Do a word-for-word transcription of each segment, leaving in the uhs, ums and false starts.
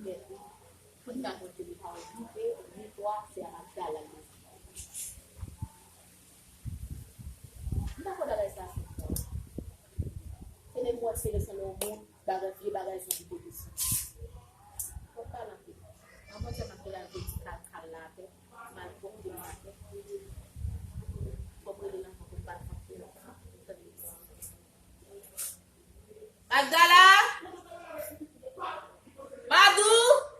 Pou n ka montre li pa yon rive, yon viktwa, se a Magdala l bezwen. M ta kwè bagay sa se fò. Se depi w wè se leson nan yon moun, bagay, vye bagay sa ki te desann. Fò w pale anpil. An mwen sèlman ki la vle di kal kal la atè, mal pwòpte l atè. Fò m rele l ankò pou l pa t frape l ankò. Tande sa. Magdala! Madou!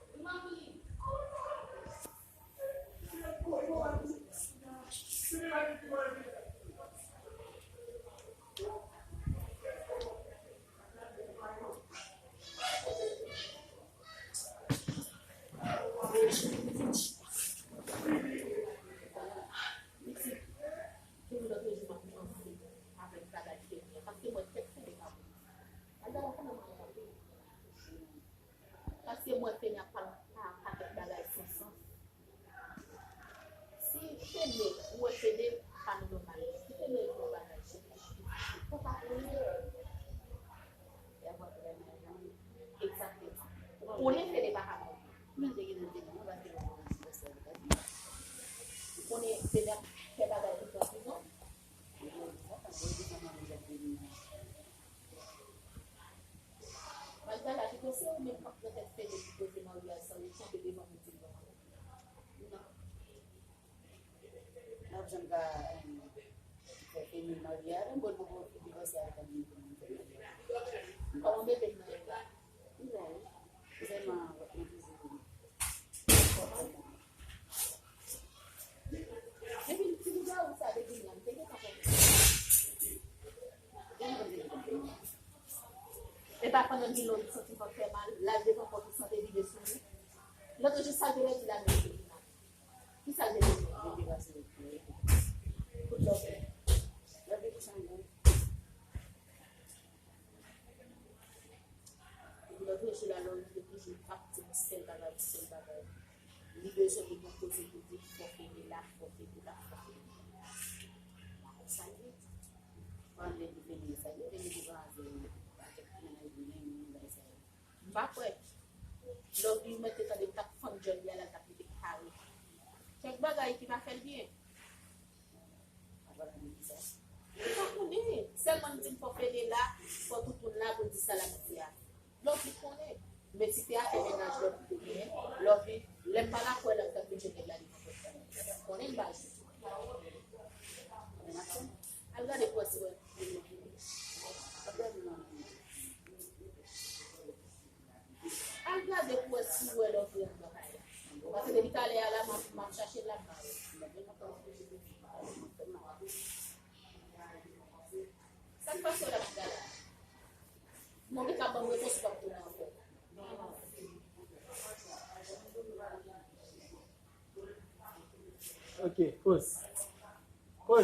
Depi lòt jou m ap panse avèk bagay Feni an, paske m wè tèt Feni pa bon. Al gade kòman mwen ap panse. Paske m wè Feni ap pale pa pakèt bagay san sans. Si Feni, ou wè Feni pa nòmal. Si Feni di yon bagay, se pou pa konnen. Egzakteman. Ou konnen Fede pa ka mòde. Ou konnen Fede ap fè bagay tout tan prizon. Magdala, pito se ou menm k ap nan tèt Fede ki poze maryaj sa, ou kanpe devan moun di l non. Non. N ap janm ka, em, fè Feni marye avè m, bon, m poko fin divòse avèk anmye pou m fè marye. Kòman bebe m nan ye la? Li la wi. Sèlman w ap mete sou li. Depi ti boujwa ou sa depi m la, m te gentan konprann. Gentan konprann. E pa pandan Milo li santi kò l fè mal, l al devan pòt li sante vide sou li. Lòt jou sa l te redi la, men li te vin la. Kisa l te bezwen? Li te pase l pou li. Kout lòt. Lòt li kouche anba. Epi lòt jou la, lòt li te toujou ap di yon sèl bagay, yon sèl bagay. Li bezwen li gon kote pou di fò Fede la, fò Fede la, fò Fede la. Sa l ye. Ban lè pou Fede sa l ye, Fede te pran avè l. Avèk mennaj li menm, yon bagay sa yo. M pa kwè. Lòt li mwen te tande l t ap fann djòl li a la, l t ap mete kare. Kèk bagay ki pa fè l byen. Ou pa konnen. Sèlman m di m fò Fede la, fò tout moun la pou l di sa l ap di a. Lòt li konnen. Men si te afè mennaj lòt li te genyen, lòt li, lè m pa la kwè l ap tankou Djenèl la li konprann. Konnen m pa jwe. Al gade pou wè si wè. Al gade pou wè si w wè lòt li anndan kay la. Paske depi talè a la, m ap, m ap chache l la, m pa wè. Sa k pase w la, Magdala? Mwen gen ka ban m repons ou p ap tounen ankò. Ok, pause.